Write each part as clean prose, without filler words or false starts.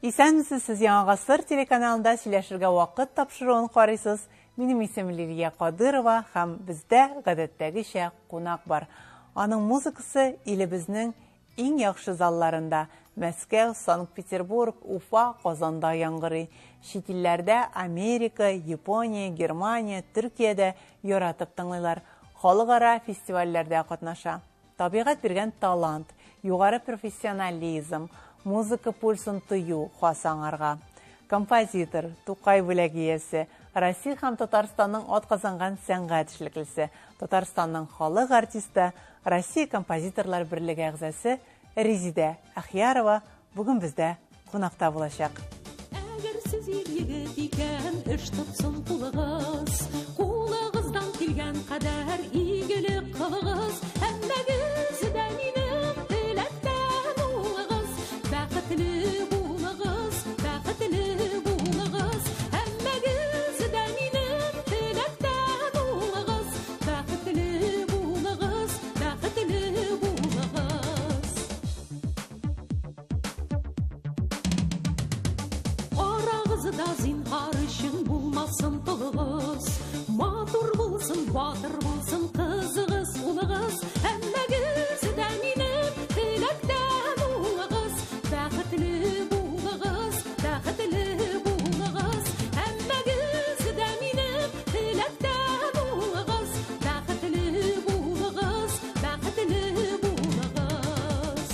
Исәнмесез, сез Яңа Гасыр телеканалында сөйләшергә вакыт тапшыруын карыйсыз. Минем исем Лилия Кадырова һәм бездә гадәттәгечә кунак бар. Аның музыкасы илебезнең иң яхшы залларында Мәскәү, Санкт-Петербург, Уфа, Казанда яңгырый. Чит илләрдә Америка, Япония, Германия, Төркиядә яратып тыңлыйлар. Халыкара фестивальләрдә катнаша. Табигать биргән талант, югары профессионализм, музыка пульсын тою хас аңарга. Композитор, Тукай бүләге иясе, Россия һәм Татарстанның атказанган сәнгать эшлеклесе, Татарстанның халык артисты, Россия композиторлар берлеге әгъзасы Резидә Әхиярова бүген бездә кунакта булачак. Әгәр сез ир егет икән, эш тотсын кулыгыз. Кулыгыздан килгән кадәр игелек кылыгыз. Һәммәгез дә минем теләктән улыгыз. Бәхетле булыгыз, бәхетле булыгыз. Һәммәгез дә минем теләктән улыгыз. Бәхетле булыгыз, бәхетле булыгыз. Арагызда зинһар өчен булмасын толыгыз. Матур булсын, батыр булсын кызыгыз, улыгыз. Һәммәгез дә минем теләктән улыгыз. Бәхетле булыгыз, бәхетле булыгыз. Һәммәгез дә минем теләктән улыгыз. Бәхетле булыгыз, бәхетле булыгыз.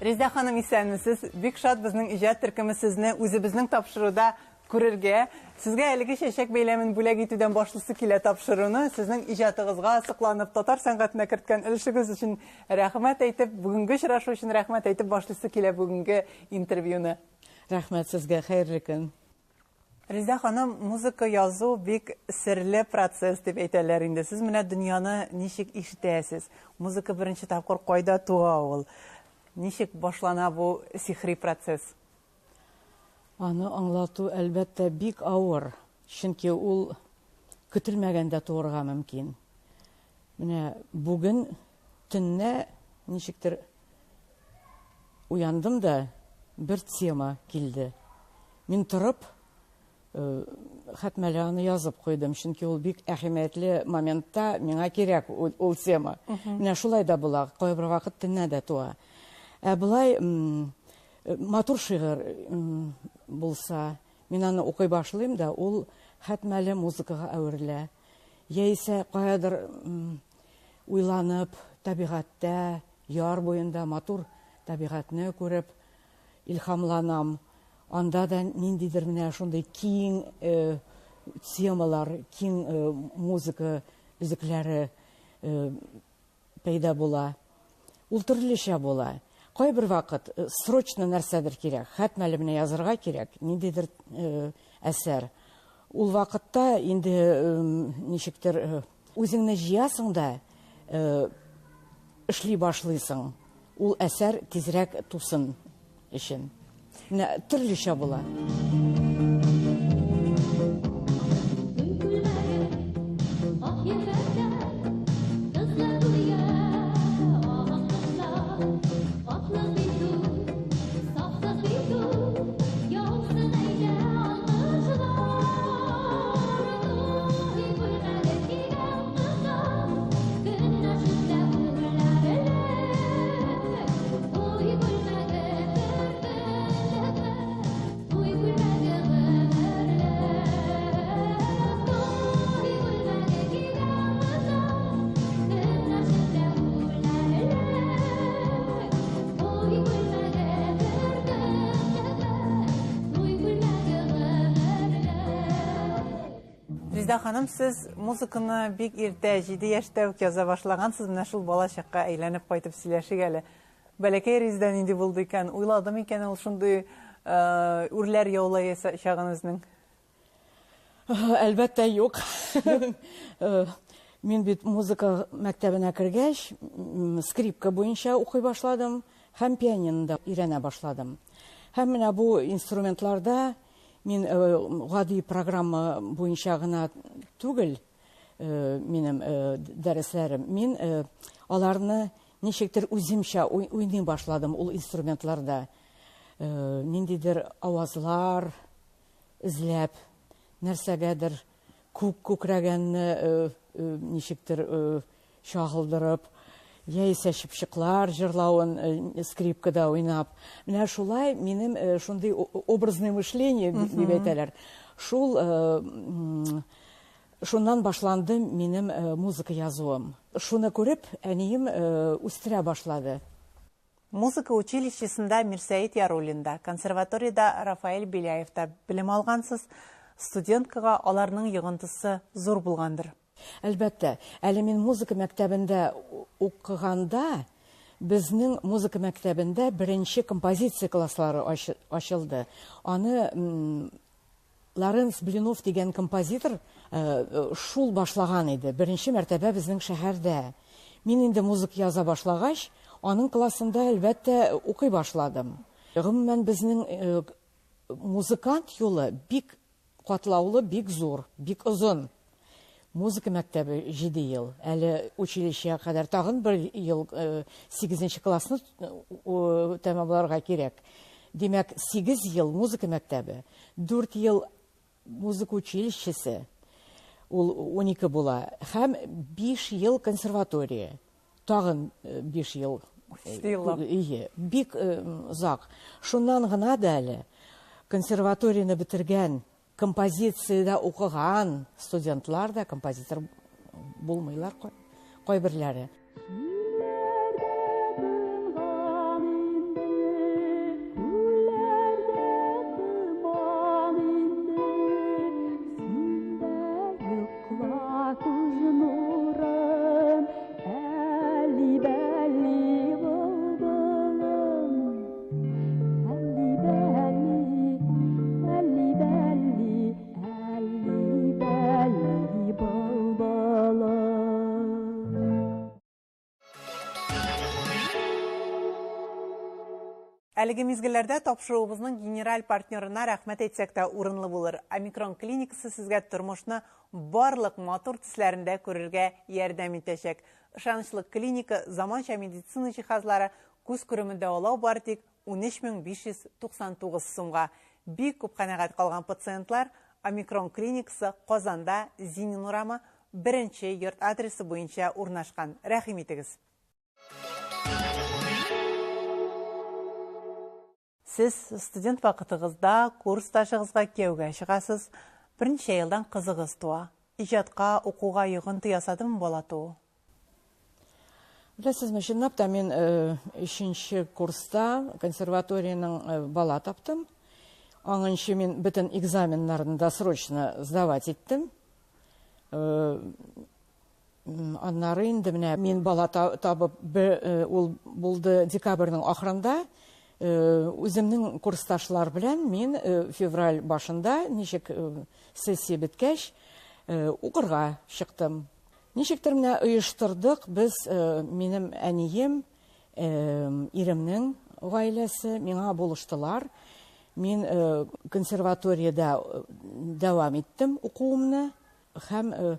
Резидә ханым, исәнмесез. Бик шат безнең иҗат төркеме сезне үзебезнең тапшыруда күрергә. Сезгә әлеге чәчәк бәйләмен бүләк итүдән башлысы килә тапшыруны. Сезнең иҗатыгызга сокланып, татар сәнгатенә керткән өлешегез өчен рәхмәт әйтеп, бүгенге очрашу өчен рәхмәт әйтеп башлысы килә бүгенге интервьюны. Рәхмәт сезгә, хәерле көн. Резидә ханым, музыка язу бик серле процесс дип әйтәләр инде. Сез менә дөньяны ничек ишетәсез? Музыка беренче тапкыр кайда туа ул? Ничек башлана бу сихри процесс? Аны аңлату, әлбәттә, бик авыр. Чөнки ул көтелмәгәндә туырга мөмкин. Менә бүген төнлә ничектер уяндым да, бер тема килде. Мин торып, хәтмәле аны язып куйдым, чөнки ул бик әһәмиятле моментта миңа кирәк ул тема. Менә шулай да була, кайбер вакыт төнлә дә туа. Ә болай матур шигырь булса, мин аны укый башлыйм да, ул хәтмәле музыкага әверелә. Яисә каядыр уйланып, табигатьтә, яр буенда матур табигатьне күреп илһамланам. Анда да ниндидер менә шундый киң темалар, киң музыка өзекләре пәйда була. Ул төрлечә була. Кайбер вакыт срочно нәрсәдер кирәк, хәтмәле менә язырга кирәк, ниндидер әсәр. Ул вакытта инде ничектер үзеңне җыясың да эшли башлыйсың. Ул әсәр тизрәк тусын өчен. Менә төрлечә була. Резидә ханым, сез музыканы бик иртә, 7 яшьтә үк яза башлагансыз. Менә шул бала чакка әйләнеп кайтып сөйләшик әле. Бәләкәй Резидә нинди булды икән? Уйлады микән ул шундый үрләр яулаячагын үзенең? Әлбәттә, юк. Мин бит музыка мәктәбенә кергәч, скрипка буенча укый башладым һәм пианинода өйрәнә башладым. Һәм менә бу инструментларда мин гади программа буенча гына түгел минем дәресләрем. Мин аларны ничектер үземчә уйный башладым ул инструментларда. Ниндидер авазлар эзләп, нәрсәгәдер күк күкрәгәнне ничектер чагылдырып, яисә чыпчыклар җырлавын скрипкада уйнап. Менә шулай минем шундый образное мышление дип әйтәләр. Шул шуннан башланды минем музыка язуым. Шуны күреп, әнием үстерә башлады. Музыка училищесында Мирсәет Яруллинда, консерваториядә Рафаэль Беляевта белем алгансыз. Студенткага аларның йогынтысы зур булгандыр. Әлбәттә, әле мин музыка мәктәбендә укыганда, безнең музыка мәктәбендә беренче композиция класслары ачылды. Аны Лоренц Блинов дигән композитор шул башлаган иде. Беренче мәртәбә безнең шәһәрдә. Мин инде музыка яза башлагач, аның классында, әлбәттә, укый башладым. Гомумән, безнең музыкант юлы бик катлаулы, бик зур, бик озын. Музыка мәктәбе 7 ел, әле училищега кадәр тагын бер ел, 8 классны тәмамларга кирәк. Димәк, 8 ел музыка мәктәбе, 4 ел музыка училищесы, ул 12 була, һәм 5 ел консерватория, тагын 5 ел. Ие, бик озак. Шуннан гына да әле консерваторияне бетергән, композициядә укыган студентлар да композитор булмыйлар кайберләре. Әлеге мизгелләрдә тапшыруыбызның генераль партнерына рәхмәт әйтсәк тә урынлы булыр. Омикрон клиникасы сезгә тормышны барлык матур төсләрендә күрергә ярдәм итәчәк. Ышанычлы клиника, заманча медицина җиһазлары, күз күремен дәвалау бары тик 13599 сумга. Бик күп канәгать калган пациентлар Омикрон клиникасы Казанда Зинин урамы беренче йорт адресы буенча урнашкан. Рәхим итегез. Сез студент вакытыгызда курсташыгызга кияүгә чыгасыз. Берничә елдан кызыгыз туа. Иҗатка, укуга йогынты ясадымы бала туу? Беләсезме, чынлап та мин өченче курста консерваториянең бала таптым. Аңынчы мин бөтен экзаменнарны досрочно сдавать иттем. Аннары инде менә мин бала табып, ул булды декабрьнең ахырында. Үземнең курсташлар белән мин февраль башында, ничек сессия беткәч, укырга чыктым. Ничектер менә оештырдык без, минем әнием, иремнең гаиләсе миңа булыштылар. Мин консерваториядә дәвам иттем укуымны һәм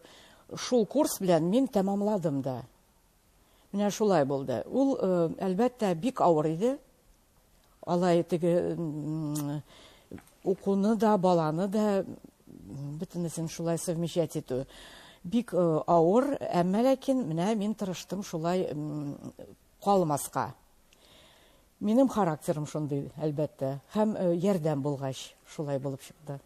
шул курс белән мин тәмамладым да. Менә шулай булды. Ул, әлбәттә, бик авыр иде. Алай теге укуны да, баланы да бөтенесен шулай совмещать итү бик авыр, әмма ләкин менә мин тырыштым шулай калмаска. Минем характерым шундый, әлбәттә, һәм ярдәм булгач шулай булып чыкты.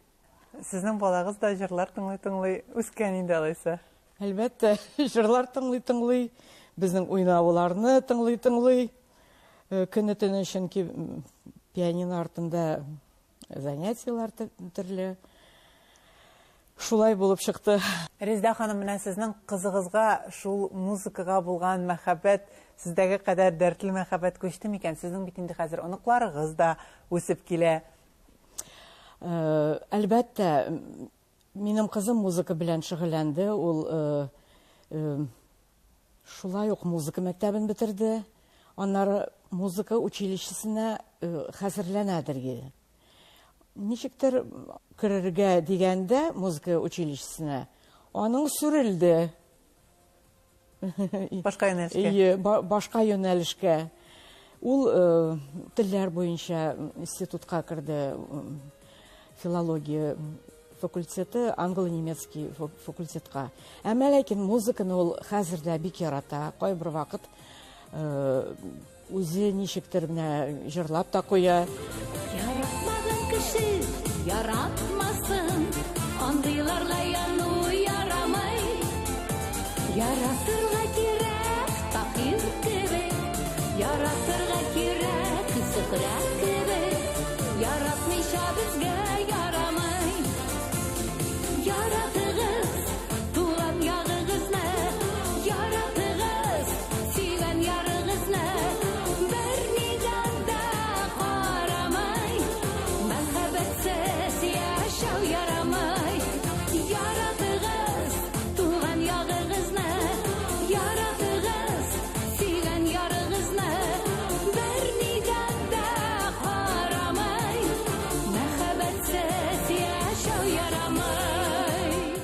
Сезнең балагыз да җырлар тыңлый-тыңлый үскән инде алайса. Әлбәттә, җырлар тыңлый-тыңлый, безнең уйнауларны тыңлый-тыңлый, көне-төне, чөнки пианино артында занятиелар төрле. Шулай булып чыкты. Резеда ханым, менә сезнең кызыгызга шул музыкага булган мәхәббәт, сездәге кадәр дәртле мәхәббәт күчте микән? Сезнең бит инде хәзер оныкларыгыз да үсеп килә. Әлбәттә, минем кызым музыка белән шөгыльләнде. Ул шулай ук музыка мәктәбен бетерде. Аннары музыка училищесына хәзерләнәдер иде. Ничектер керергә дигәндә музыка училищесына аның сүрелде. Башка юнәлешкә. Ие, башка юнәлешкә. Ул телләр буенча институтка керде, филология факультеты, англо-немецкий факультетка. Әмма ләкин музыканы ул хәзер дә бик ярата. Кайбер вакыт үзе ничектер менә җырлап та куя. Яратмаган кеше яратмасын, андыйларга яну ярамый. Яратырга кирәк Таһир кебек, яратырга кирәк Зөһрә кебек, яратмыйча безгә ярамый. Яратыгыз туган ягыгызны, яратыгыз сөйгән ярыгызны, бернигә дә карамый, мәхәббәтсез яшәү ярамый. Яратыгыз туган ягыгызны, яратыгыз сөйгән ярыгызны, бернигә дә карамый, мәхәббәтсез яшәү ярамый.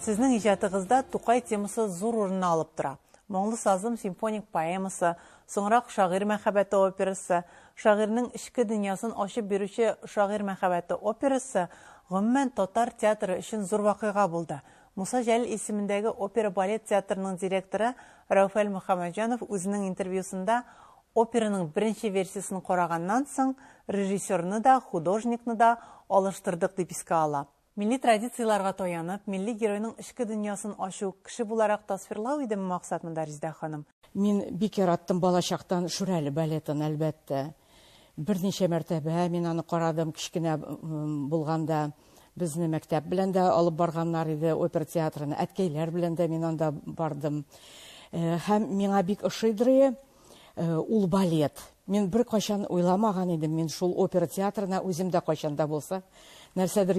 Сезнең иҗатыгызда Тукай темасы зур урын алып тора. Моңлы сазым симфоник поэмасы, соңрак Шагыйрь мәхәббәте операсы, шагыйрьнең эчке дөньясын ачып бирүче Шагыйрь мәхәббәте операсы гомумән татар театры өчен зур вакыйга булды. Муса Җәлил исемендәге опера-балет театрының директоры Рәүфәл Мөхәммәтҗанов үзенең интервьюсында операның беренче версиясын караганнан соң режиссерны да, художникны да алыштырдык дип искә ала. Милли традицияләргә таянып, милли геройның эчке дөньясын ачу, кеше буларак тасвирлау идеме максат монда, Резеда ханым? Мин бик яраттым балачактан Шүрәле балетын, әлбәттә. Берничә мәртәбә мин аны карадым, кечкенә булганда безне мәктәп белән дә алып барганнар иде опера театрына, әткәйләр белән дә мин анда бардым. Һәм миңа бик ошыйдыр ул балет. Мин бер кайчан уйламаган идем, мин шул опера театрына үзем дә кайчан да булса нәрсәдер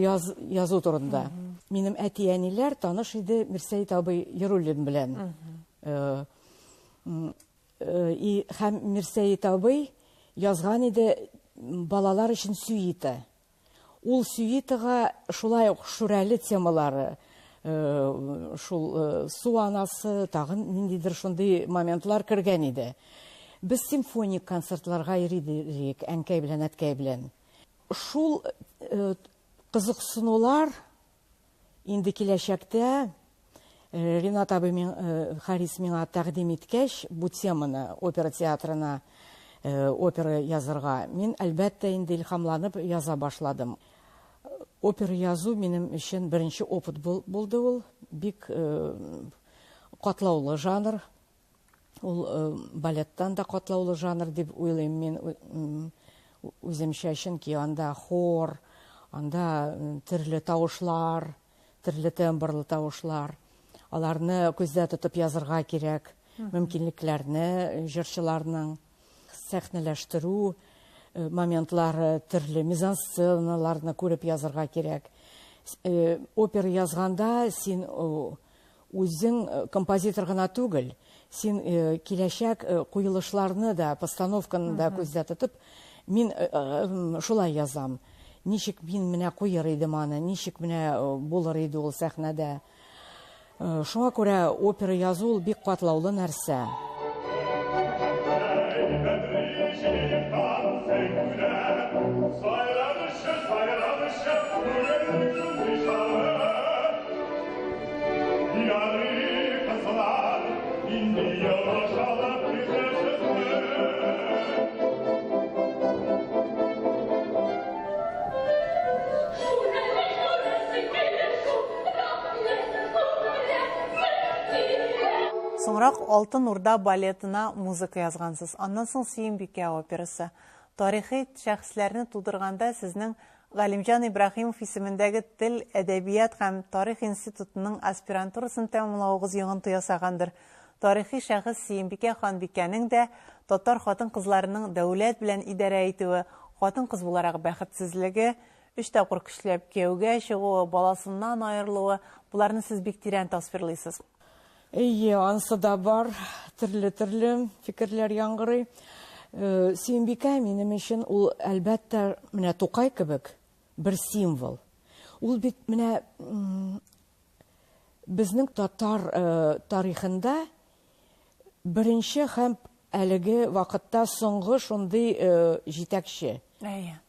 язу турында. Минем әти-әниләр таныш иде Мирсәет абый Яруллин белән. Һәм Мирсәет абый язган иде балалар өчен сюита. Ул сюитага шулай ук Шүрәле темалары, шул су анасы, тагын ниндидер шундый моментлар кергән иде. Без симфоник концертларга йөри идек, әнкәй белән, әткәй белән. Шул кызыксынулар инде киләчәктә Ринат абый Харис миңа тәкъдим иткәч бу теманы опера театрына опера язырга, мин әлбәттә инде илһамланып яза башладым. Опера язу минем өчен беренче опыт булды ул, бик катлаулы жанр. Ул балеттан да катлаулы жанр дип уйлыйм мин үземчә, чөнки анда хор, анда төрле тавышлар, төрле тембрлы тавышлар. Аларны күздә тотып язырга кирәк, мөмкинлекләрне җырчыларның сәхнәләштерү моментлары, төрле мизансценаларны күреп язырга кирәк. Опера язганда син үзең композитор гына түгел, син киләчәк куелышларны да, постановканы да күздә тотып, мин шулай язам. Ничек мин менә куер идем аны, ничек менә булыр иде ул сәхнәдә. Шуңа күрә опера язу ул бик катлаулы нәрсә. Соңрак Алтын Урда балетына музыка язгансыз. Аннан соң Сөембикә операсы. Тарихи шәхесләрне тудырганда сезнең Галимҗан Ибраһимов исемендәге тел, әдәбият һәм тарих институтының аспирантурасын тәмамлавыгыз йогынты ясагандыр. Тарихи шәхес Сөембикә ханбикәнең дә татар хатын-кызларының дәүләт белән идарә итүе, хатын-кыз буларак бәхетсезлеге, өч тапкыр көчләп кияүгә чыгуы, баласыннан аерылуы, буларны сез бик тирән тасвирлыйсыз. Әйе, ансы да бар, төрле-төрле фикерләр яңгырый. Сөембикә минем өчен ул әлбәттә менә Тукай кебек бер символ. Ул бит менә безнең татар тарихында беренче һәм әлеге вакытта соңгы шундый җитәкче. Әйе.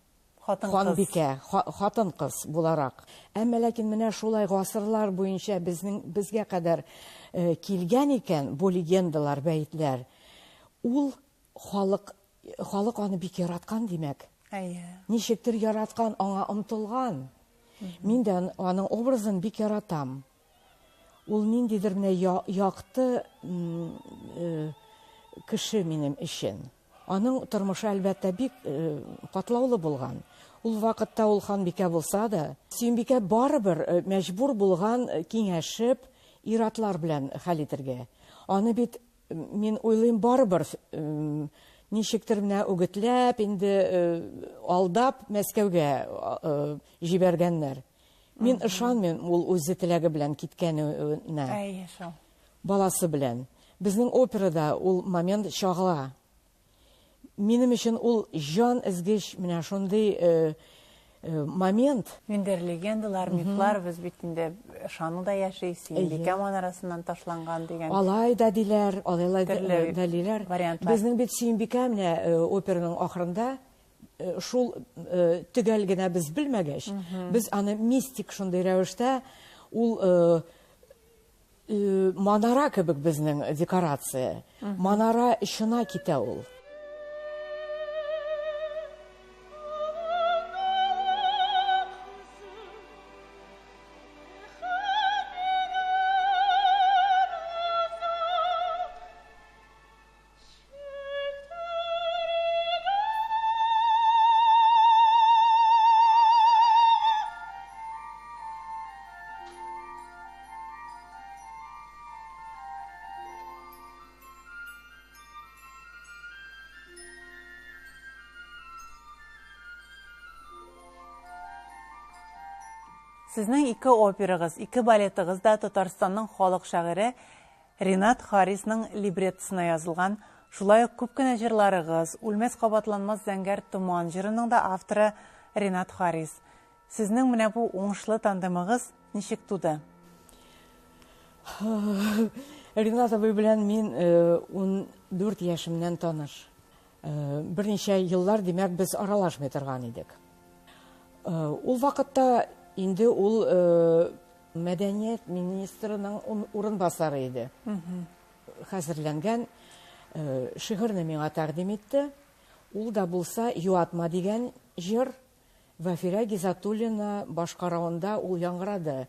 Хатын-кыз. Ханбикә, хатын-кыз буларак. Әмма ләкин менә шулай гасырлар буенча безнең безгә кадәр килгән икән бу легендалар, бәетләр, ул халык халык аны бик яраткан, димәк. Әйе. Ничектер яраткан, аңа омтылган. Мин дә аның образын бик яратам. Ул ниндидер менә якты кеше минем өчен. Аның тормышы, әлбәттә, бик катлаулы булган. Ул вакытта ул ханбикә булса да, Сөембикә барыбер мәҗбүр булган киңәшеп, ир-атлар белән хәл итергә. Аны бит, мин уйлыйм, барыбер ничектер менә үгетләп, инде алдап Мәскәүгә җибәргәннәр. Мин ышанмыйм ул үзе теләге белән киткәненә. Әйе, шул. Баласы белән. Безнең операда ул момент чагыла. Минем өчен ул җан өзгеч менә шундый э, э, момент. Ниндидер легендалар, мифлар, без бит инде ышануда яши, Сөембикә манарасыннан ташланган дигән. Алай да диләр, алай да диләр. Вариантлар. Безнең бит Сөембикә менә операның ахырында шул төгәл генә без белмәгәч, без аны мистик шундый рәвештә ул манара кебек безнең декорация. Манара очына китә ул. Сезнең ике операгыз, ике балетыгыз да Татарстанның халык шагыйре Ренат Харисның либреттосына язылган, шулай ук күп кенә җырларыгыз, Үлмәс-кабатланмас зәңгәр томан җырының да авторы Ренат Харис. Сезнең менә бу уңышлы тандемыгыз ничек туды? Ренат абый белән мин 14 яшемнән таныш. Берничә еллар, димәк, без аралашмый торган идек. Ул вакытта инде ул Мәдәният министрының урынбасары иде. Хәзерләнгән шигырьне миңа тәкъдим итте. Ул да булса Юатма дигән җыр Вафирә Гизатуллина башкаруында ул яңгырады.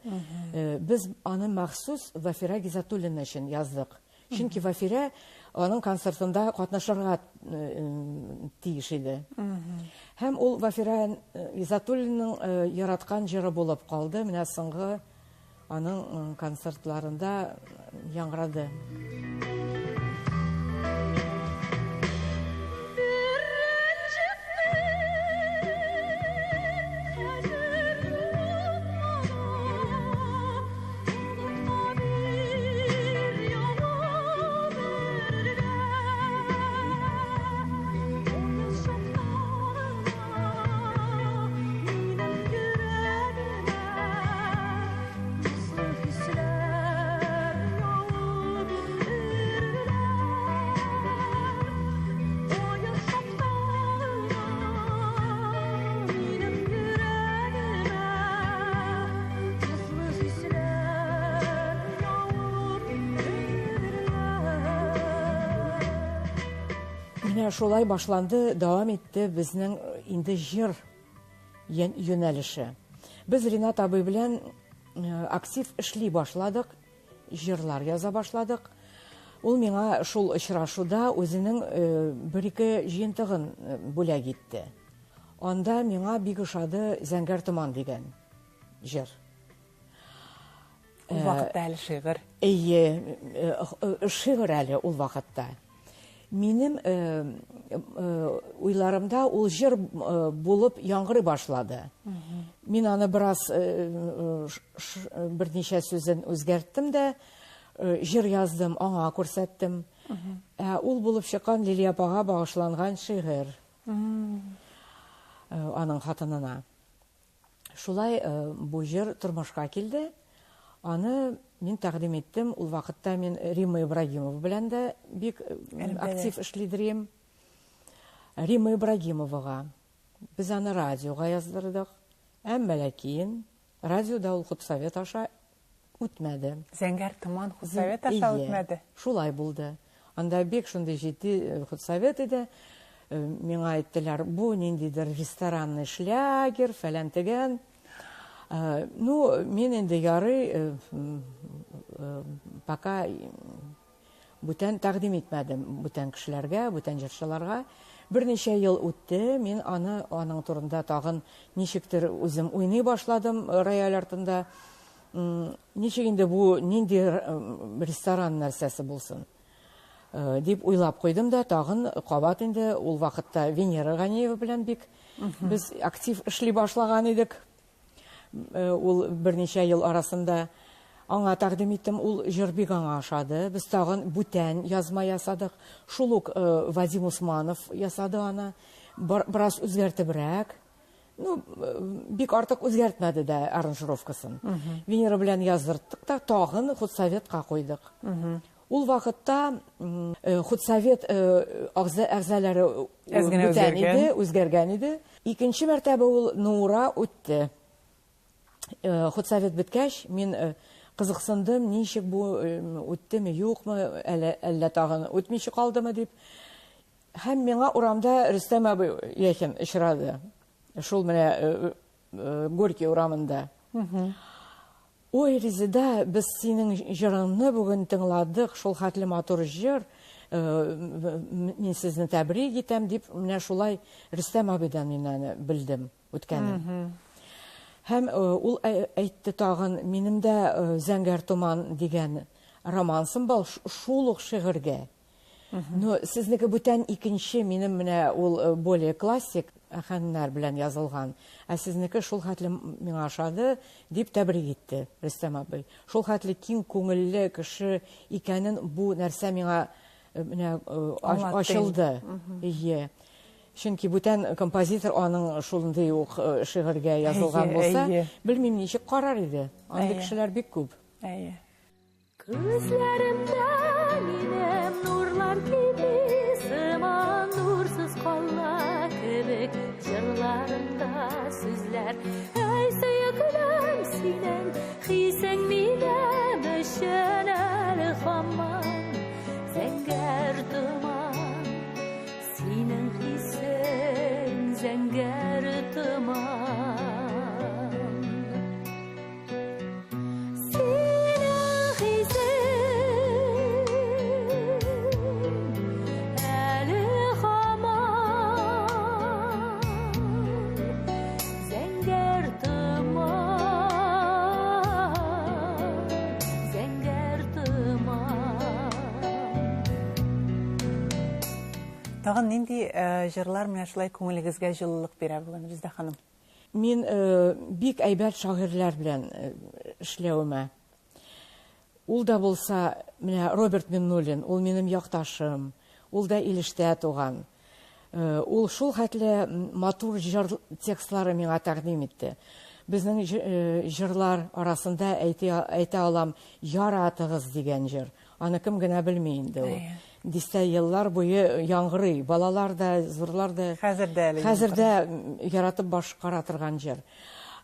Без аны махсус Вафирә Гизатуллина өчен яздык. Чөнки Вафирә аның концертында катнашырга тиеш иде. Һәм ул Вафирә Гизатуллинаның яраткан җыры булып калды. Менә соңгы аның концертларында яңгырады. Менә шулай башланды, дәвам итте безнең инде җыр юнәлеше. Без Ринат абый белән актив эшли башладык, җырлар яза башладык. Ул миңа шул очрашуда үзенең бер-ике җыентыгын бүләк итте. Анда миңа бик ошады Зәңгәр томан дигән җыр. Ул вакытта әле шигырь. Әйе, шигырь әле ул вакытта. Минем уйларымда ул җыр булып яңгырый башлады. Мин аны бераз берничә сүзен үзгәрттем дә, җыр яздым, аңа күрсәттем. Ә ул булып чыккан Лилия апага багышланган шигырь. Аның хатынына. Шулай бу җыр тормышка килде. Аны Мин тәкъдим иттем. Ул вакытта мин Римма Ибрагимова белән дә бик актив эшлидерем. Римма Ибрагимовага без аны радиога яздырдык. Әмма ләкин радиода ул худсовет аша үтмәде. Зәңгәр томан худсовет аша үтмәде. Шулай булды. Анда бик шундый җитди худсовет иде. Миңа әйттеләр, бу ниндидер ресторанный шлягер, фәлән тегән. Ну, мин инде ярый, пока бүтән тәкъдим итмәдем бүтән кешеләргә, бүтән җырчыларга. Берничә ел үтте, мин аны аның турында тагын ничектер үзем уйный башладым рояль артында. Ничек инде бу нинди ресторан нәрсәсе булсын дип уйлап куйдым да, тагын кабат инде ул вакытта Венера Ганиева белән бик без актив эшли башлаган идек. Ул берничә ел арасында аңа тәкъдим иттем, ул җыр бик аңа ошады. Без тагын бүтән язма ясадык. Шул ук Вадим Усманов ясады аны. Бераз үзгәртебрәк. Ну, бик артык үзгәртмәде дә аранжировкасын. Венера белән яздырттык та, тагын худсоветка куйдык. Ул вакытта худсовет әгъзалары бүтән иде, үзгәргән иде. Икенче мәртәбә ул Нура үтте. Худсовет беткәч, мин кызыксындым, ничек бу үттеме, юкмы, әллә тагын үтмичә калдымы дип. Һәм миңа урамда Рөстәм абый Яхин очрады. Шул менә Горький урамында. Ой, Резеда, без синең җырыңны бүген тыңладык, шул хәтле матур җыр, мин сезне тәбрик итәм дип, менә шулай Рөстәм абыйдан мин аны белдем үткәнен. Һәм ул әйтте тагын, минем дә Зәңгәр томан дигән романсым бар, шул ук шигырьгә. Но сезнеке бүтән икенче, минем менә ул более классик әхәннәр белән язылган. Ә сезнеке шул хәтле миңа ошады, дип тәбрик итте Рөстәм абый. Шул хәтле киң күңелле кеше икәнен бу нәрсә миңа менә ачылды. Ие. Чөнки бүтән композитор аның шундый ук шигырьгә язылган булса, белмим ничек карар иде. Андый кешеләр бик күп. Әйе. Күзләремдә минем нурлар кими сыман, нурсыз кала кебек җырларымда сүзләр. Әй, сөеклем, синең хисең минем өчен әле һаман зәңгәр томан. Синең хисең зәңгәр томан. Тагын нинди җырлар менә шулай күңелегезгә җылылык бирә бүген, Резеда ханым? Мин бик әйбәт шагыйрьләр белән эшләвемә. Ул да булса, менә Роберт Миннуллин, ул минем якташым, ул да Илештә туган. Ул шул хәтле матур җыр текстлары миңа тәкъдим итте. Безнең җырлар арасында әйтә алам, Яратыгыз дигән җыр. Аны кем генә белми инде ул. Дистә еллар буе яңгырый, балалар да, зурлар да. Хәзер дә әле Хәзер дә яратып башкара торган җыр.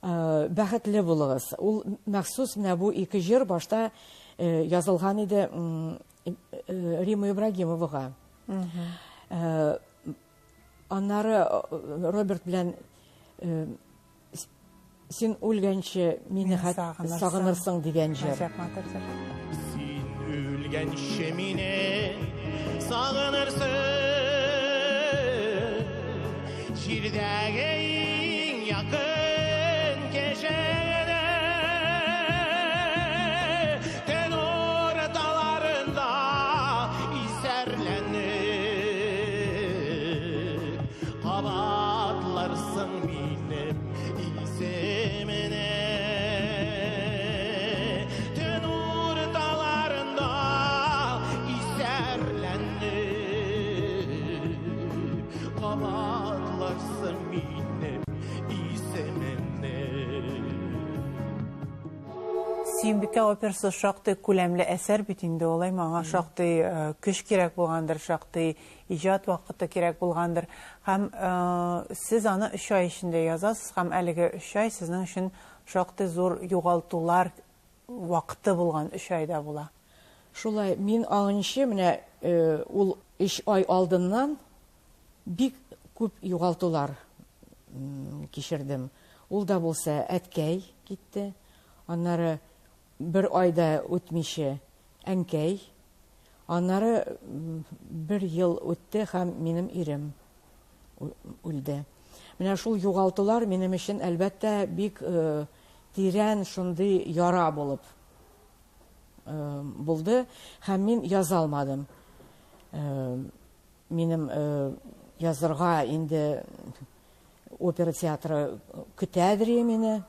Бәхетле булыгыз. Ул махсус менә бу ике җыр башта язылган иде Римма Ибрагимовага. Аннары Роберт белән Син үлгәнче мине сагынырсың дигән җыр. Син үлгәнче мине сагынырсың, җирдәге иң якын кешеңне. Төн урталарында исәрләнеп кабатларсың минем исемне. Төн урталарында исәрләнеп кабатларсың минем исемемне. Сөембикә операсы шактый күләмле әсәр бит инде, алай аңа шактый көч кирәк булгандыр, шактый иҗат вакыты кирәк булгандыр. Һәм сез аны 3 ай эчендә язасыз, һәм әлеге 3 ай сезнең өчен шактый зур югалтулар вакыты булган 3 айда була. Шулай, мин аңынчы менә ул 3 ай алдыннан бик күп югалтулар кичердем. Ул да булса әткәй китте. Аннары бер айда үтмичә әнкәй. Аннары бер ел үтте һәм минем ирем үлде. Менә шул югалтулар минем өчен әлбәттә бик тирән шундый яра булып булды һәм мин яза алмадым. Минем язырга инде опера театры көтәдер мине.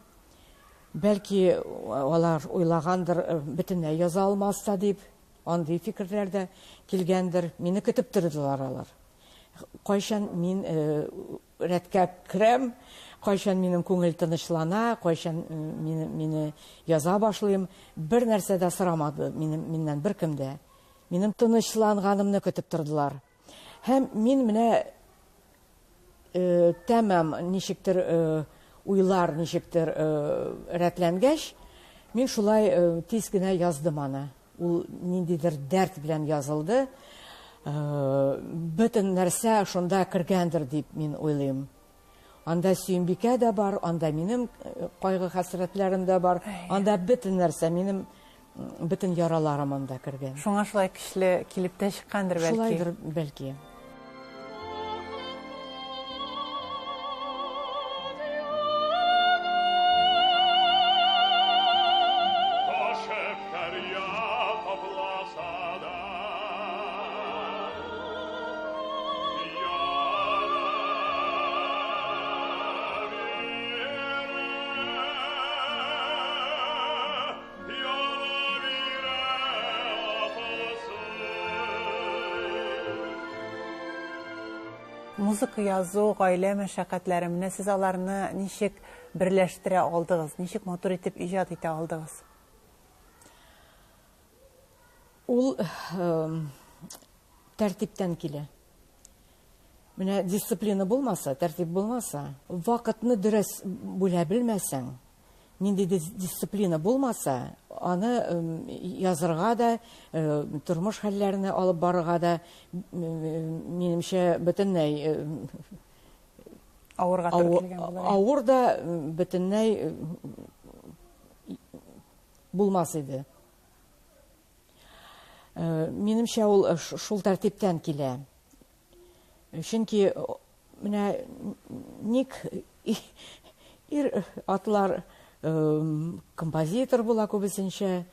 Бәлки алар уйлагандыр, бөтенләй яза алмас та дип, андый фикерләр дә килгәндер. Мине көтеп тордылар алар. Кайчан мин рәткә керәм, кайчан минем күңел тынычлана, кайчан мине яза башлыйм. Бер нәрсә дә сорамады миннән беркем дә. Минем тынычланганымны көтеп тордылар. Һәм мин менә тәмам ничектер уйлар ничектер рәтләнгәч, мин шулай тиз генә яздым аны. Ул ниндидер дәрт белән язылды. Бөтен нәрсә шунда кергәндер дип мин уйлыйм. Анда Сөембикә дә бар, анда минем кайгы-хәсрәтләрем дә бар, анда бөтен нәрсә, минем бөтен яраларым анда кергән. Шуңа шулай көчле килеп тә чыккандыр бәлки. Шулайдыр бәлки. Музыка язу, гаилә мәшәкатьләре, менә сез аларны ничек берләштерә алдыгыз, ничек матур итеп иҗат итә алдыгыз? Ул тәртиптән килә. Менә дисциплина булмаса, тәртип булмаса, вакытны дөрес бүлә белмәсәң, нинди дисциплина булмаса, аны язырга да, тормыш хәлләренә алып барырга да, минемчә, бөтенләй авырга туры килгән була. Авыр да бөтенләй булмас иде. Минемчә, ул шул тәртиптән килә. Чөнки менә ник ир атлар композитор була күбесенчә,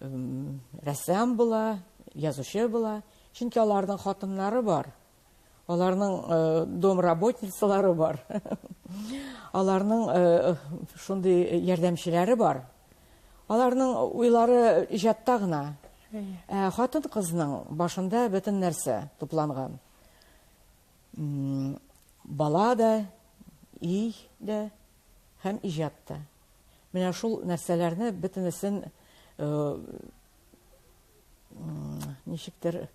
рәссам була, язучы була. Чөнки аларның хатыннары бар, аларның домработницалары бар, аларның шундый ярдәмчеләре бар. Аларның уйлары иҗатта гына. Ә хатын-кызның башында бөтен нәрсә тупланган. Бала да, өй дә һәм иҗат та. Менә шул нәрсәләрне бөтенесен ничектер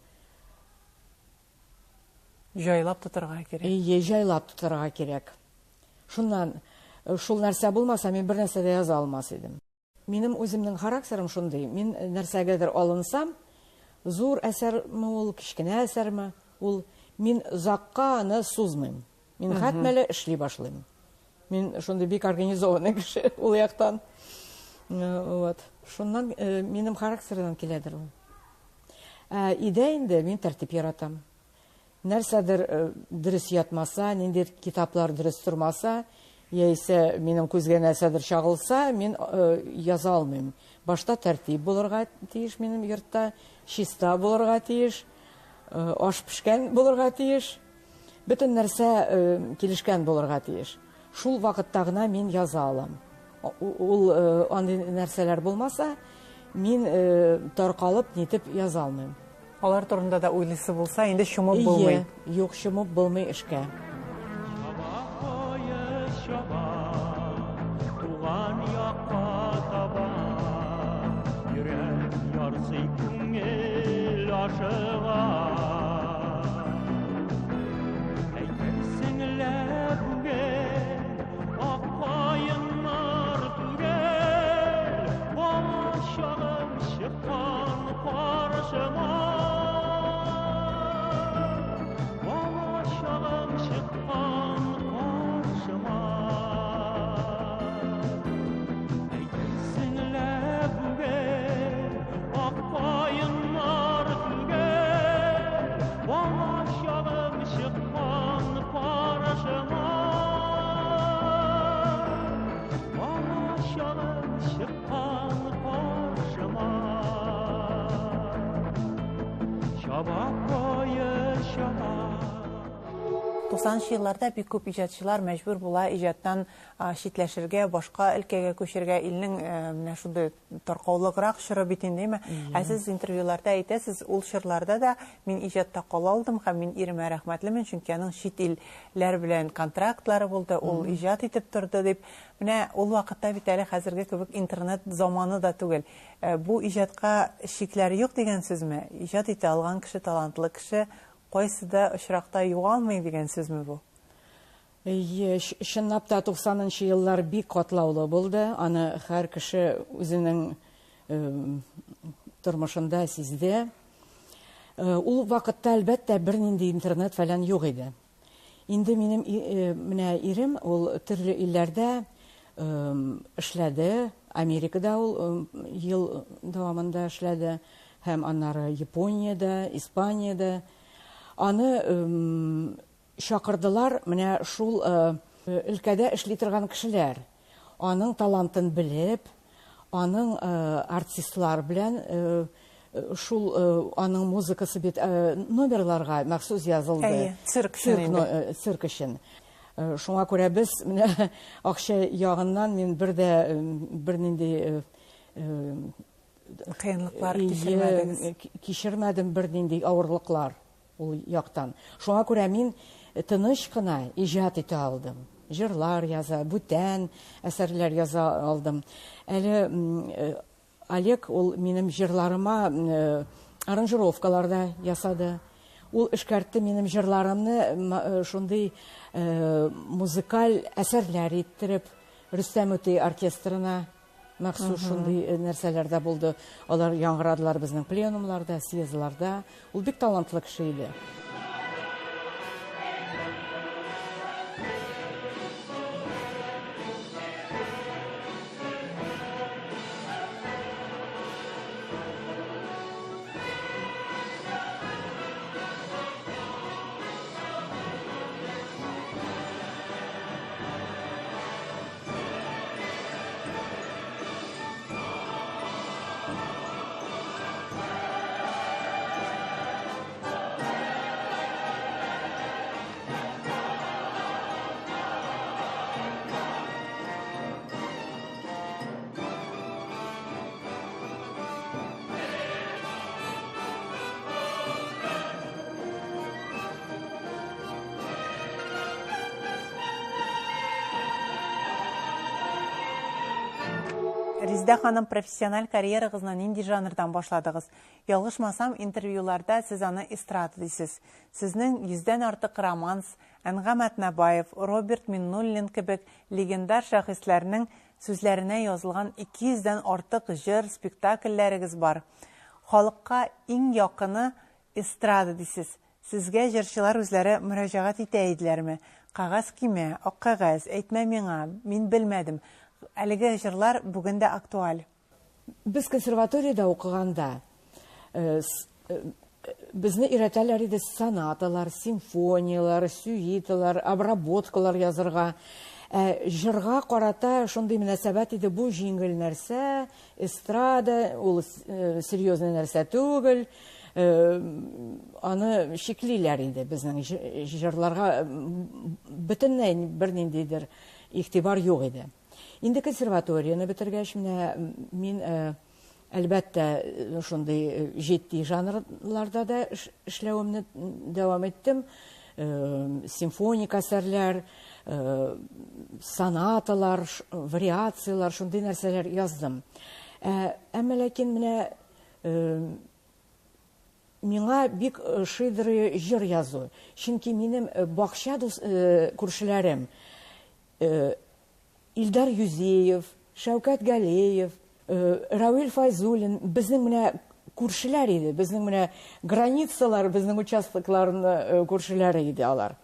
җайлап тотарга кирәк. Әйе, җайлап тотарга кирәк. Шуннан шул нәрсә булмаса, мин бер нәрсә дә яза алмас идем. Минем үземнең характерым шундый. Мин нәрсәгәдер алынсам, зур әсәрме ул, кечкенә әсәрме ул, мин озакка аны сузмыйм. Мин хәтмәле эшли башлыйм. Мин шундый бик организованный кеше ул яктан. Вот. Шуннан минем характердан киләдер ул. Өйдә инде мин тәртип яратам. Нәрсәдер дөрес ятмаса, ниндидер китаплар дөрес тормаса, яисә минем күзгә нәрсәдер чагылса, мин яза алмыйм. Башта тәртип булырга тиеш минем йортта, чиста булырга тиеш, аш пешкән булырга тиеш, бөтен нәрсә килешкән булырга тиеш. Шул вакытта гына мин яза алам. Ул андый нәрсәләр булмаса, мин таркалып нитеп яза алмыйм. Алар турында да уйлыйсы булса, инде чумып булмый. Юк, чумып булмый эшкә. Туган якка таба. 90 елларда бик күп иҗатчылар мәҗбүр була иҗаттан читләшергә, башка өлкәгә күчергә. Илнең менә шундый таркаулыграк чоры бит инде, әйме? Ә сез интервьюларда әйтәсез, ул чорларда да мин иҗатта кала алдым һәм мин иремә рәхмәтлемен, чөнки аның чит илләр белән контрактлары булды, ул иҗат итеп торды дип. Менә ул вакытта бит әле хәзерге кебек интернет заманы да түгел. Бу иҗатка чикләр юк дигән сүзме? Иҗат итә алган кеше, талантлы кеше кайсы да очракта югалмый дигән сүзме бу? Әйе, чынлап та 90 нчы еллар бик катлаулы булды. Аны һәр кеше үзенең тормышында сизде. Ул вакытта, әлбәттә, бернинди интернет фәлән юк иде. Инде минем менә ирем ул төрле илләрдә эшләде. Америкада ул ел дәвамында эшләде һәм аннары Япониядә, Испаниядә. Аны чакырдылар менә шул өлкәдә эшли торган кешеләр. Аның талантын белеп, аның артистлар белән шул аның музыкасы бит номерларга махсус язылды. Әйе, цирк өчен инде. Цирк өчен. Шуңа күрә без менә акча ягыннан мин бер дә бернинди кыенлыклар кичермәдегез. Кичермәдем бернинди авырлыклар. Ул яктан. Шуңа күрә мин тыныч кына иҗат итә алдым. Җырлар яза, бүтән әсәрләр яза алдым. Әле Олег ул минем җырларыма аранжировкалар да ясады. Ул эшкәртте минем җырларымны шундый музыкаль әсәрләр иттереп, Рөстәм Үти оркестрына Махсус шундый э, нәрсәләр дә булды. Алар яңгырадылар безнең пленумларда, съездларда. Ул бик талантлы кеше иде. Резидә ханым, профессиональ карьерагызны нинди жанрдан башладыгыз? Ялгышмасам, интервьюларда сез аны эстрада дисез. Сезнең йөздән артык романс, Әнгам Атнабаев, Роберт Миннуллин кебек легендар шәхесләрнең сүзләренә язылган 200 дән артык җыр, спектакльләрегез бар. Халыкка иң якыны эстрада дисез. Сезгә җырчылар үзләре мөрәҗәгать итә иделәрме? Кәгазь кимә, ак кәгазь, әйтмә миңа, мин белмәдем. Әлеге җырлар бүген дә актуаль. Без консерваториядә укыганда безне өйрәтәләр иде сонаталар, симфонияләр, сюиталар, обработкалар язырга. Ә җырга карата шундый мөнәсәбәт иде, бу җиңел нәрсә, эстрада, ул серьезный нәрсә түгел. Аны чиклиләр иде безнең җырларга бөтенләй берниндидер игътибар юк иде. Инде консерваторияне бетергәч, менә мин әлбәттә шундый җитди жанрларда да эшләвемне дәвам иттем. Симфоник әсәрләр, сонаталар, вариацияләр, шундый нәрсәләр яздым. Әмма ләкин менә Миңа бик ошыйдыр җыр язу, чөнки минем бакча дус күршеләрем Илдар Юзеев, Шәүкәт Галиев, Равил Файзуллин безнең менә күршеләр иде, безнең менә границалар, безнең участокларны күршеләре иде алар.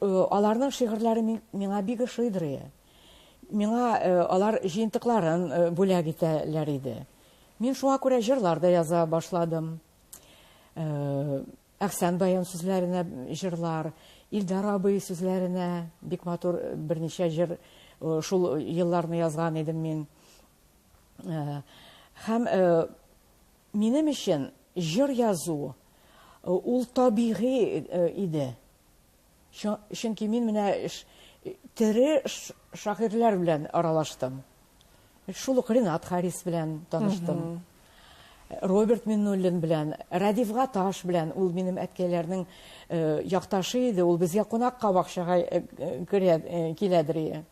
Аларның шигырьләре миңа бик ошыйдыр. Миңа алар җыентыкларын бүләк итәләр иде. Мин шуңа күрә җырлар да яза башладым. Әхсән Баян сүзләренә җырлар, Илдар абый сүзләренә бик матур берничә җыр шул елларны язган идем мин. Һәм минем өчен җыр язу ул табигый иде. Чөнки мин менә тере шагыйрьләр белән аралаштым. Шул ук Ренат Харис белән таныштым. Роберт Миннуллин белән, Рәдиф Гаташ белән, ул минем әткәйләрнең якташы иде, ул безгә кунакка бакчага керә, киләдер.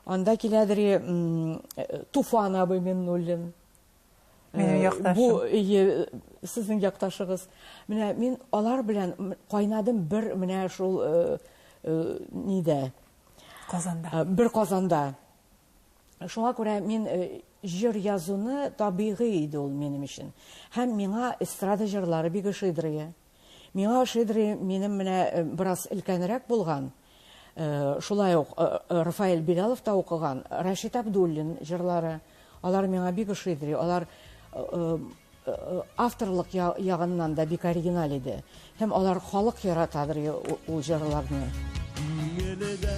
Анда киләдер Туфан абый Миннуллин. Минем якташым. Бу сезнең якташыгыз. Менә мин алар белән кайнадым бер менә шул нидә? Казанда. Бер Казанда. Шуңа күрә мин җыр язуны табигый иде ул минем өчен. Һәм миңа эстрада җырлары бик ошыйдыр. Миңа ошыйдыр минем менә бераз өлкәнрәк булган, шулай ук Рафаэль Билалов та укыган Рашид Абдуллин җырлары. Алар миңа бик ошыйдыр. Алар авторлык ягыннан да бик оригиналь иде. Һәм алар халык яратадыр ул җырларны. Күңелдә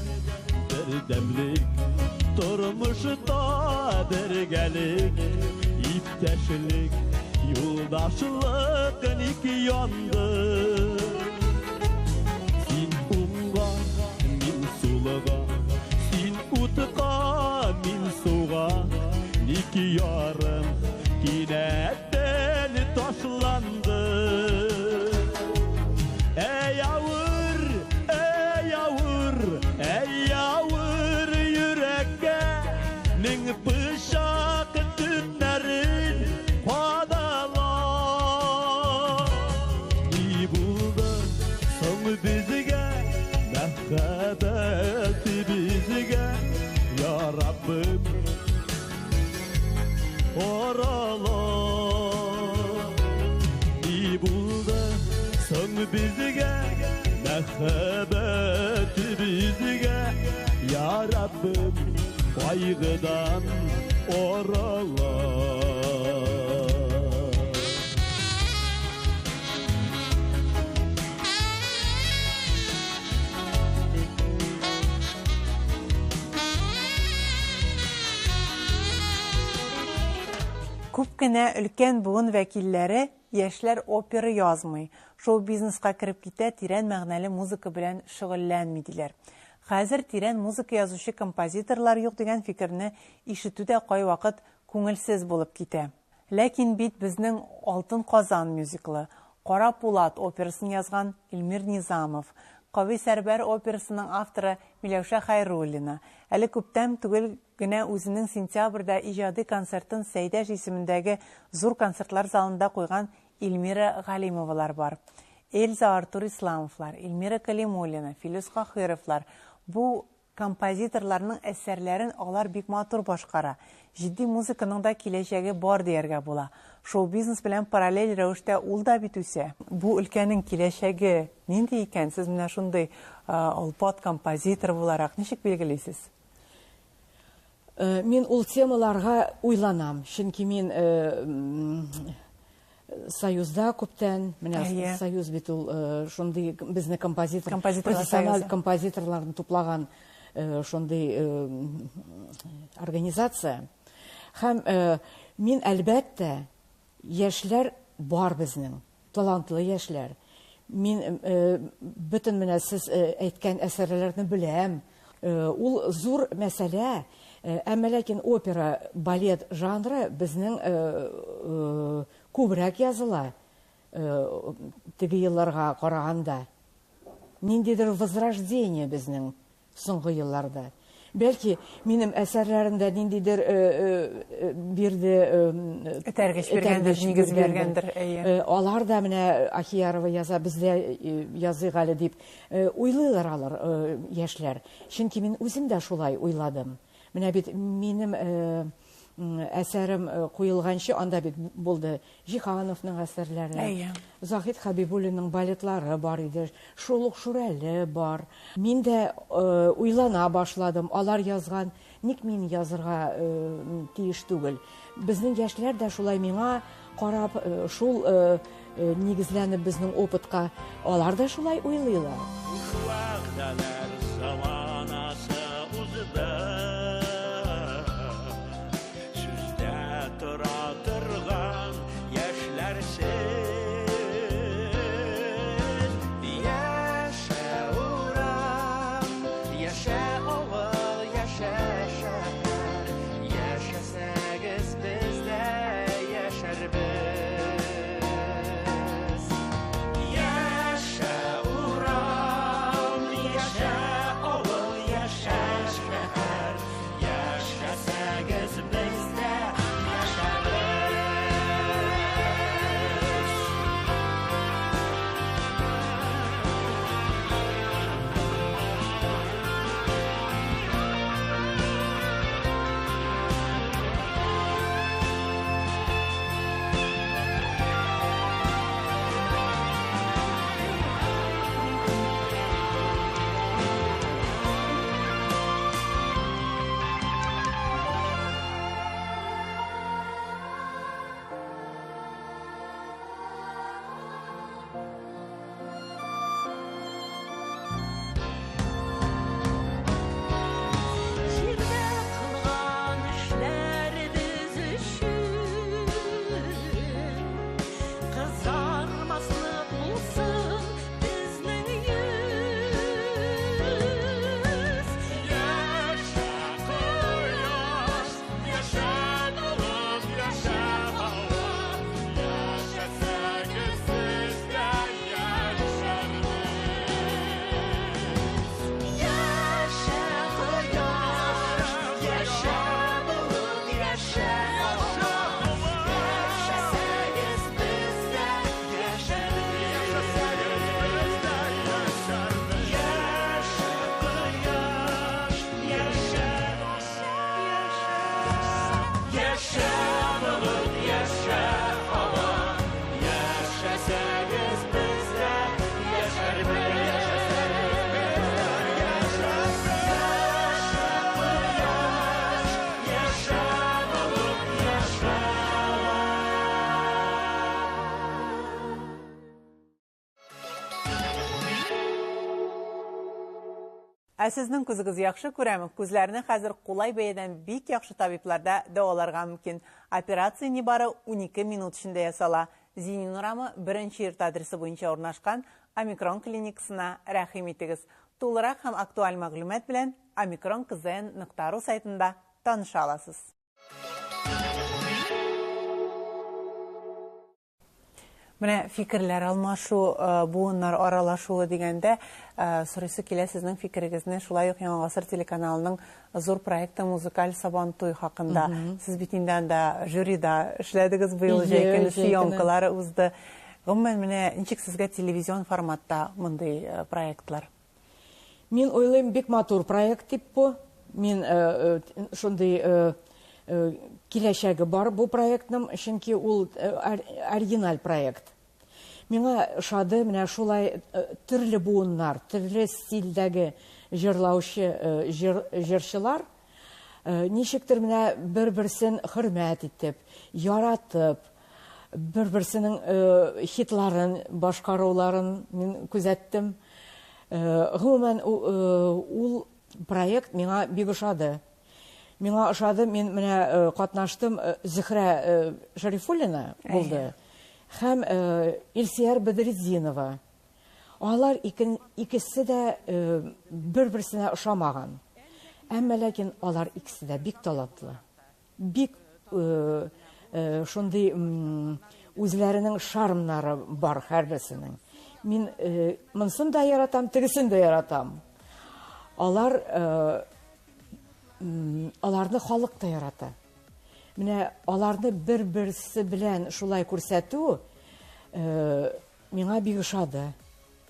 бердәмлек, тормышта бергәлек, иптәшлек, юлдашлык ник янды? Син уңга, мин сулыга, син утка, мин суга, ник ярым кинәттән ташланды? Әй авыр, әй авыр, әй авыр йөрәккә мең пычак төннәрен кадала. Ни булды соң безгә, мәхәббәт безгә, я Раббым, орала. Ни булды соң безгә, мәхәббәт безгә, я Раббым, кайгыдан орала. Күп кенә өлкән буын вәкилләре яшьләр опера язмый, шоу-бизнеска кереп китә, тирән мәгънәле музыка белән шөгыльләнми диләр. Хәзер тирән музыка язучы композиторлар юк дигән фикерне ишетү дә кайвакыт күңелсез булып китә. Ләкин бит безнең Алтын Казан мюзиклы, Кара Пулат операсын язган Эльмир Низамов, Кави Сәрбәр операсының авторы Миләүшә Хәйруллина, әле күптән түгел генә үзенең сентябрьдә иҗади концертын Сәйдәш исемендәге зур концертлар залында куйган Эльмира Галимовалар бар. Эльза Артур Исламовлар, Эльмира Калимуллина, Филүс Каһировлар. Бу композиторларның әсәрләрен алар бик матур башкара. Җитди музыканың да киләчәге бар дияргә була. Шоу-бизнес белән параллель рәвештә ул да бит үсә. Бу өлкәнең киләчәге нинди икән? Сез менә шундый олпат композитор буларак ничек билгелисез? Мин ул темаларга уйланам, чөнки мин Союзда күптән, менә Союз бит ул шундый безне композитор, профессиональ композиторларны туплаган шундый организация. Һәм мин әлбәттә яшьләр бар безнең, талантлы яшьләр. Мин бөтен менә сез әйткән әсәрләрне беләм. Ул зур мәсьәлә, әмма ләкин опера, балет жанры безнең күбрәк языла теге елларга караганда. Ниндидер возрождение безнең соңгы елларда. Бәлки минем әсәрләремдә ниндидер бирде этәргеч биргәндер, нигез биргәндер, әйе. Алар да менә Ахиярова яза, бездә языйк әле дип уйлыйлар алар яшьләр. Чөнки мин үзем дә шулай уйладым. Менә бит минем әсәрем куелганчы анда бит булды Җиһановның әсәрләре, Заһид Хәбибуллинның балетлары бар иде, шул ук Шүрәле бар. Мин дә уйлана башладым, алар язган, ник мин язырга тиеш түгел. Безнең яшьләр дә шулай миңа карап, шул нигезләнеп безнең опытка, алар да шулай уйлыйлар. Вәгъдәләр заманасы узды. Сүздә тора торган яшьләрсез. Яшә, ура! Ә сезнең күзегез яхшы күрәме? Күзләрне хәзер кулай бәядән бик яхшы табибларда дәваларга мөмкин. Операция нибары 12 минут эчендә ясала. Зинин урамы беренче йорт адресы буенча урнашкан Омикрон клиникасына рәхим итегез. Тулырак һәм актуаль мәгълүмат белән omikronkzn.ru сайтында таныша аласыз. Менә фикерләр алмашу, э, буыннар аралашуы дигәндә, э, сорыйсы килә сезнең фикерегезне шулай ук Яңа гасыр телеканалының зур проекты Музыкаль Сабантуй хакында. Сез бит инде анда жюрида эшләдегез быел җәй көне съемкалар узды. Гомумән, менә ничек сезгә телевизион форматта мондый э, проектлар? Мин уйлыйм, бик матур проект дип бу. Мин шундый киләчәге бар бу проектның, чөнки ул оригиналь проект. Миңа ошады менә шулай төрле буыннар, төрле стильдәге җырлаучы җырчылар ничектер менә бер-берсен хөрмәт итеп, яратып, бер-берсенең хитларын башкаруларын мин күзәттем. Гомумән, ул проект миңа бик ошады. Миңа ошады, мин менә катнаштым, Зөһрә Шәрифуллина булды һәм Илсөяр Бәдретдинова. Алар икесе дә бер-берсенә ошамаган. Әмма ләкин алар икесе дә бик талантлы. Бик шундый үзләренең шармнары бар һәрберсенең. Мин монысын да яратам, тегесен дә яратам. Алар аларны халык та ярата. Менә аларны бер-берсе белән шулай күрсәтү миңа бик ошады.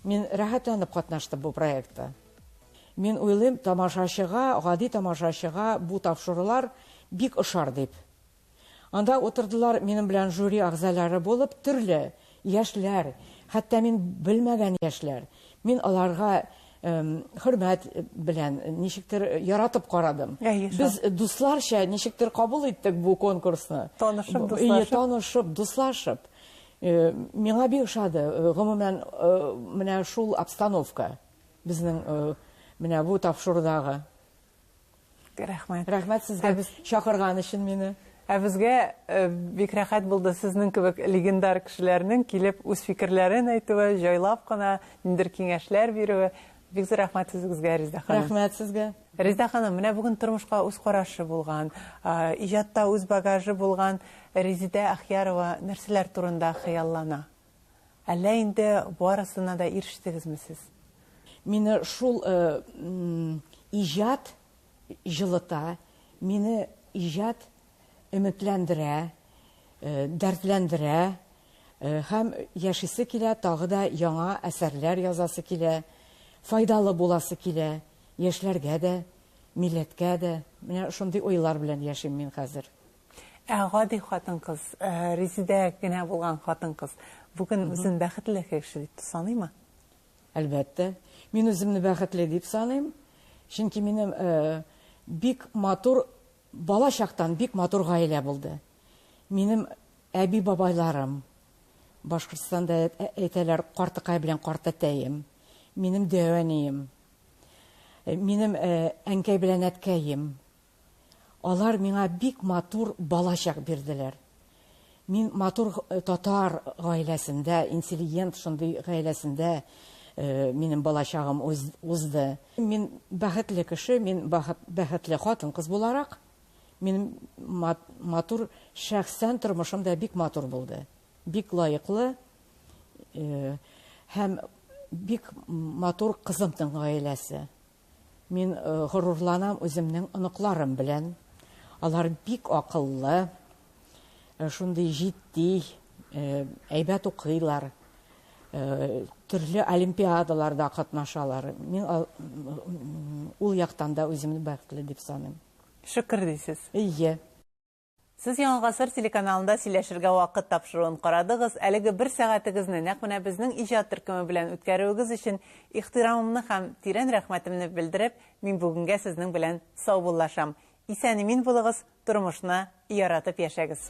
Мин рәхәтләнеп катнаштым бу проектта. Мин уйлыйм, тамашачыга, гади тамашачыга бу тапшырулар бик ошар дип. Анда утырдылар минем белән жюри әгъзалары булып төрле яшьләр, хәтта мин белмәгән яшьләр. Мин аларга хөрмәт белән ничектер яратып карадым. Без дусларча ничектер кабул иттек бу конкурсны. Танышып, дуслашып. Танышып, дуслашып. Миңа бик ошады, гомумән, менә шул обстановка безнең менә бу тапшырудагы. Рәхмәт. Рәхмәт сезгә чакырган өчен мине. Ә безгә бик рәхәт булды сезнең кебек легендар кешеләрнең килеп үз фикерләрен әйтүе, җайлап кына ниндидер киңәшләр бирүе. Бик зур рәхмәт сүзегезгә, Резеда ханым. Рәхмәт сезгә. Резеда ханым, менә бүген тормышка үз карашы булган, иҗатта үз багажы булган Резеда Әхиярова нәрсәләр турында хыяллана? Әллә инде барысына да ирештегезме сез? Мине шул иҗат җылыта, мине иҗат өметләндерә, дәртләндерә һәм яшисе килә, тагы да яңа әсәрләр язасы килә, файдалы буласы килә, яшьләргә дә, милләткә дә. Менә шундый уйлар белән яшим мин хәзер. Ә гади хатын-кыз, Резидә генә булган хатын-кыз бүген үзен бәхетле кеше дип саныймы? Әлбәттә. Мин үземне бәхетле дип саныйм. Чөнки минем бик матур, бала чактан бик матур гаилә булды. Минем әби-бабайларым, Башкортстанда әйтәләр, картыкай белән картәтәем, минем дәү әнием, минем әнкәй белән әткәем, алар миңа бик матур балачак бирделәр. Мин матур татар гаиләсендә, интеллигент шундый гаиләсендә минем балачагым узды. Мин бәхетле кеше, мин бәхетле хатын-кыз буларак, минем матур шәхсән тормышым да бик матур булды. Бик лаеклы һәм бик матур кызымның гаиләсе. Мин горурланам үземнең оныкларым белән. Алар бик акыллы, шундый җитди, әйбәт укыйлар, төрле олимпиадаларда катнашалар. Мин ул яктан да үземне бәхетле дип саныйм. Шөкер дисез. Әйе. Сез Яңа гасыр телеканалында сөйләшергә вакыт тапшыруын карадыгыз. Әлеге бер сәгатегезне нәкъ менә безнең иҗат төркеме белән үткәрүегез өчен ихтирамымны һәм тирән рәхмәтемне белдереп, мин бүгенгә сезнең белән саубуллашам. Исән-имин булыгыз, тормышны яратып яшәгез.